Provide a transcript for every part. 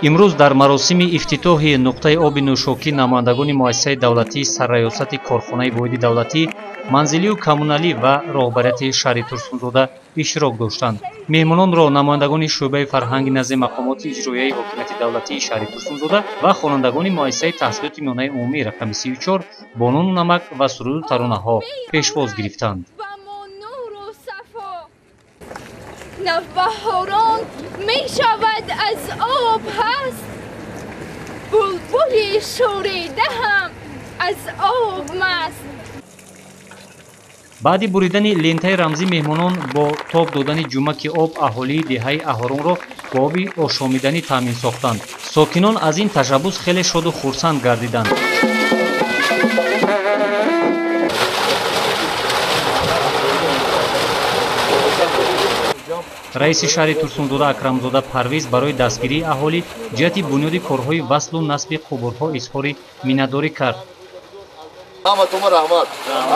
Имрӯз дар маросими ифтитоҳи нуқтаи оби нӯшокӣ намояндагони муассисаи давлатии сарраёсати корхонаи воҳиди давлатӣ, манзилию коммуналӣ ва роҳбарияти шаҳри Турсунзода иштирок доштанд. Меҳмононро намояндагони шӯъбаи фарҳанги назди мақомоти иҷроияи ҳокимияти давлатии шаҳри Турсунзода ва хонандагони муассисаи таҳсилоти миёнаи умумӣ рақами 34 бо нону намак ва суруду таронаҳо пешвоз гирифтанд. Навбаҳорон мешавад аз об ҳаст, булбули шӯрида ҳам аз об маст. Баъди буридани лентаи рамзӣ меҳмонон бо тоб додани ҷумаки об аҳолии деҳаи Аҳоронро бо оби ошомиданӣ таъмин сохтанд. Сокинон аз ин ташаббус хеле шоду хурсанд гардиданд. Раиси шаҳри Турсунзода Акрамзода Парвиз барои дастгирии аҳолӣ ҷиҳати бунёди корҳои васлу насби қубурҳо изҳори миннатдорӣ кард. Ҳаматонро раҳмат.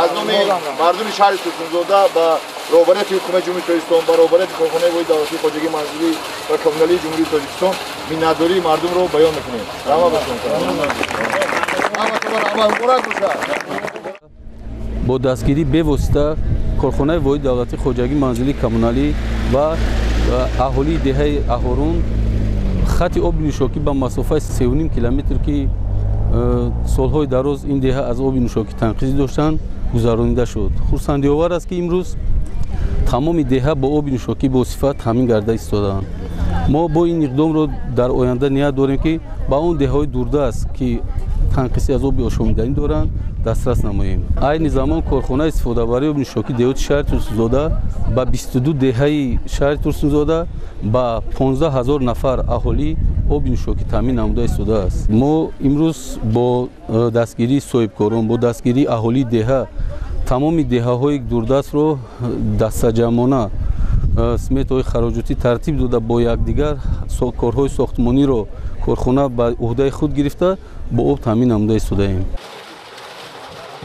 Аз номи мардуми шаҳри Турсунзода ба роҳбарияти ҳукумати Ҷумҳурии Тоҷикистон, ба роҳбарияти корхонаи воҳиди давлатии хоҷагии манзилӣ ва коммуналии Ҷумҳурии Тоҷикистон миннатдории мардумро баён мекунем. Раҳмат ба шумо. Ҳаматонро раҳмат. Муборак бошад. Бо дастгирии бевосита корхонаи воҳиди давлатии хоҷагии манзилии коммуналӣ ва аҳолии деҳаи Аҳорун хати оби нӯшокӣ ба масофаи 3,5 километр, ки солҳои дароз ин деҳа аз оби нӯшокӣ танқисӣ доштанд, гузаронида шуд. Хурсандиовар аст, ки имрӯз тамоми деҳа бо оби нӯшокӣ бо сифат таъмин гарда истодаанд. Мо бо ин иқдомро дар оянда ният дорем, ки ба он деҳаҳои дурдаст, ки танқисӣ аз оби ошомиданӣ доранд, дастрас намоем. Айни замон корхонаи истифодабарии оби нӯшокӣ деҳоти шаҳри Турсунзода ба 22 деҳаи шаҳри Турсунзода ба 15 ҳазор нафар аҳолӣ оби нӯшокӣ таъмин намуда истодааст. Мо имрӯз бо дастгирии соҳибкорон, бо дастгирии аҳолии деҳа тамоми деҳаҳои дурдастро дастаҷамъона сметаҳои хароҷотӣ тартиб дода, бо якдигар корҳои сохтмониро корхона ба уҳдаи худ гирифта бо об таъмин намуда истодаем.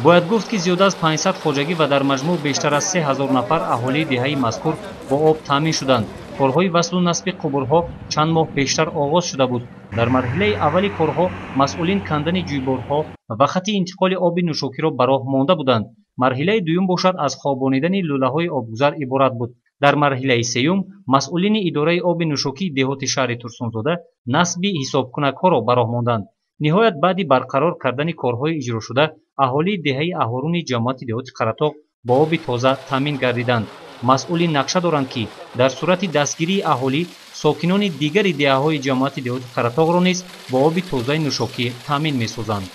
Бояд гуфт, ки зиёда аз 500 хоҷагӣ ва дар маҷмӯъ бештар аз 3000 нафар аҳолии деҳаи мазкур бо об таъмин шуданд. Корҳои васлу насби қубурҳо чанд моҳ пештар оғоз шуда буд. Дар марҳилаи аввали корҳо масъулин кандани ҷӯйборҳо ва хати интиқоли оби нӯшокиро ба роҳ монда буданд. Марҳилаи дуюм бошад аз хобонидани лӯлаҳои обгузар иборат буд. Дар марҳилаи сеюм масъулини идораи оби нӯшокии деҳоти шаҳри Турсунзода насби ҳисобкунакҳоро ба роҳ монданд. Ниҳоят баъди барқарор кардани корҳои иҷрошуда аҳолии деҳаи Аҳоруни ҷамоати деҳоти Қаратоғ бо оби тоза таъмин гардиданд. Масъулин нақша доранд, ки дар сурати дастгирии аҳолӣ сокинони дигари деҳаҳои ҷамоати деҳоти Қаратоғро низ бо оби тозаи нӯшокӣ таъмин месозанд.